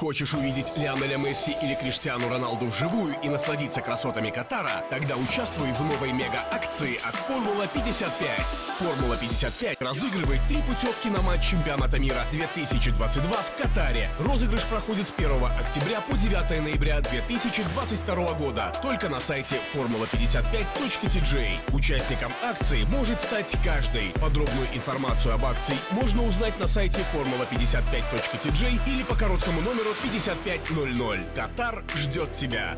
Хочешь увидеть Лионеля Месси или Криштиану Роналду вживую и насладиться красотами Катара? Тогда участвуй в новой мега-акции от Формула 55. Формула 55 разыгрывает три путевки на матч чемпионата мира 2022 в Катаре. Розыгрыш проходит с 1 октября по 9 ноября 2022 года только на сайте formula55.tj. Участником акции может стать каждый. Подробную информацию об акции можно узнать на сайте formula55.tj или по короткому номеру 5500. Катар ждет тебя.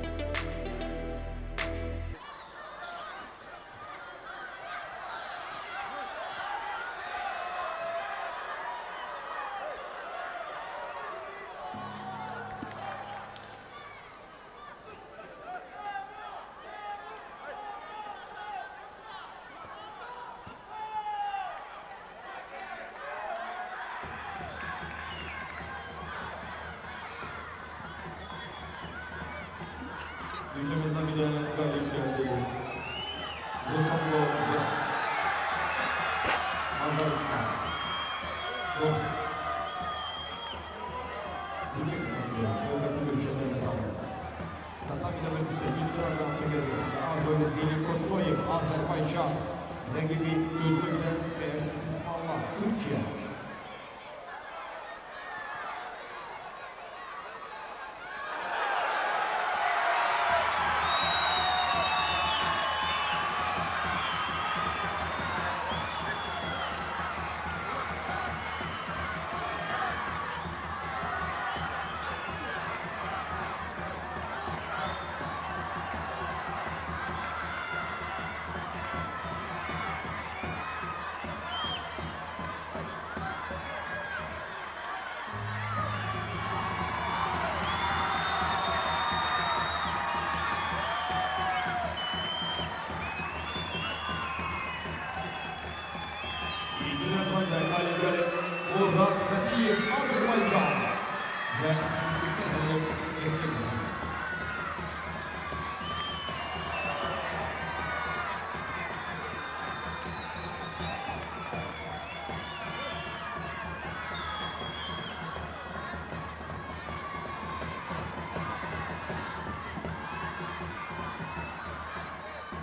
Yüzümüzden bir galip geldi. Rusanlo ve Macaristan. Bu Bütün Devleti görüşenlerine kaldı. Tatami'de bir 100 kilogram çekebilirsin. Arzu Zeli Kosoyev, Azerbaycan. Negibi Gözlük'le ve Sismanlar, Türkiye. Murat Kadiyev, Azerbaycan. Ve üçüncü Hello Esin.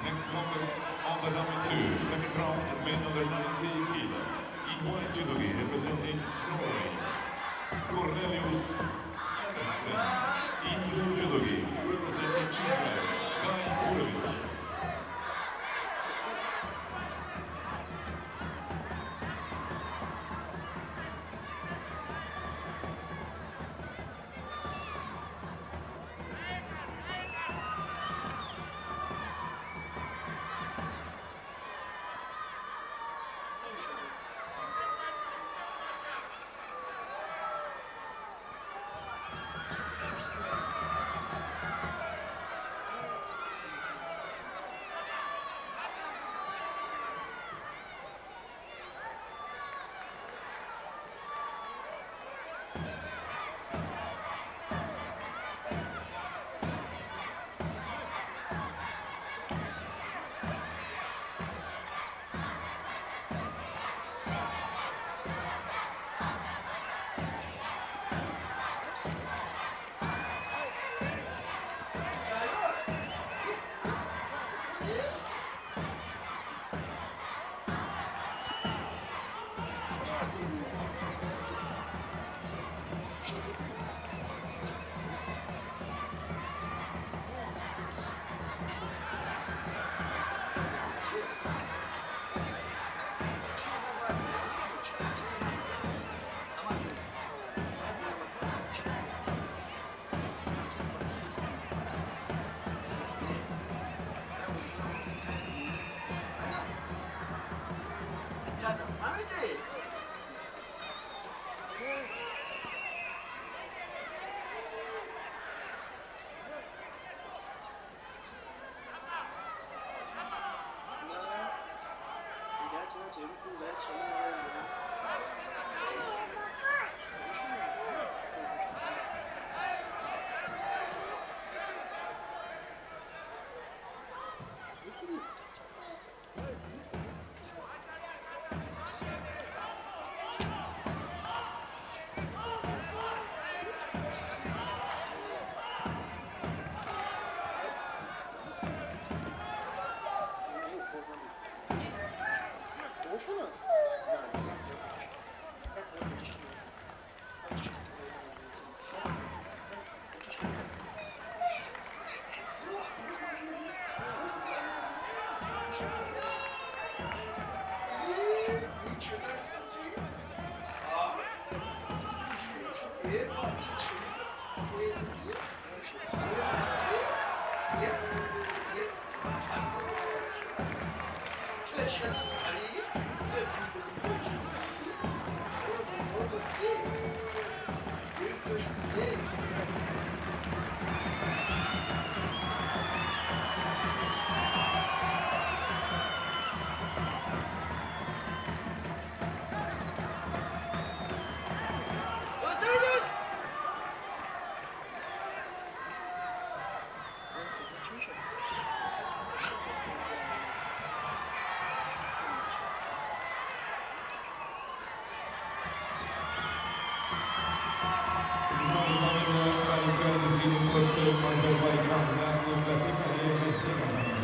Next contest on the dummy two, second round, men under 90 kilo. In white judogi, representing Norway, Cornelius Andersen. In blue judogi, representing Israel, Guy Gurevich. Azərbaycan və Nurlətif Əliyev Messi qazandı.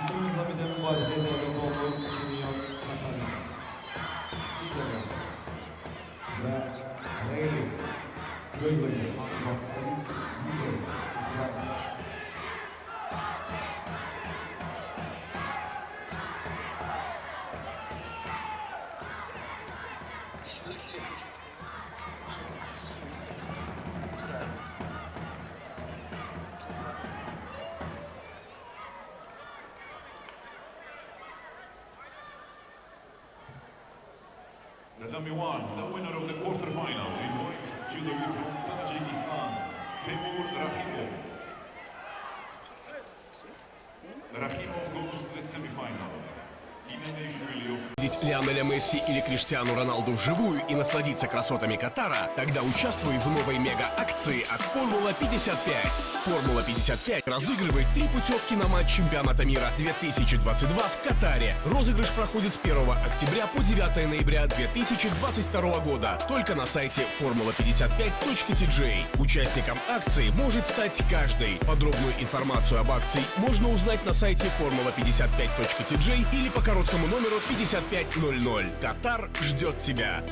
Üçüncü tatamidə mübarizəyə dəvət olunur Simeon Katarina. İtalya və Reyli Gözlüyü Anton Savitski Ukrayna. Ukrayna. Tatami 1, the winner of the quarterfinal in white judogi from Tajikistan, Temur Rahimov. Rahimov goes to the semifinal. Inanishvili of Видеть Лионеля Месси или Криштиану Роналду вживую и насладиться красотами Катара? Тогда участвуй в новой мега-акции от Формула 55. Формула 55 разыгрывает три путевки на матч чемпионата мира 2022 в Катаре. Розыгрыш проходит с 1 октября по 9 ноября 2022 года только на сайте formula55.tj. Участником акции может стать каждый. Подробную информацию об акции можно узнать на сайте formula55.tj или по короткому номеру 5500. Катар ждет тебя.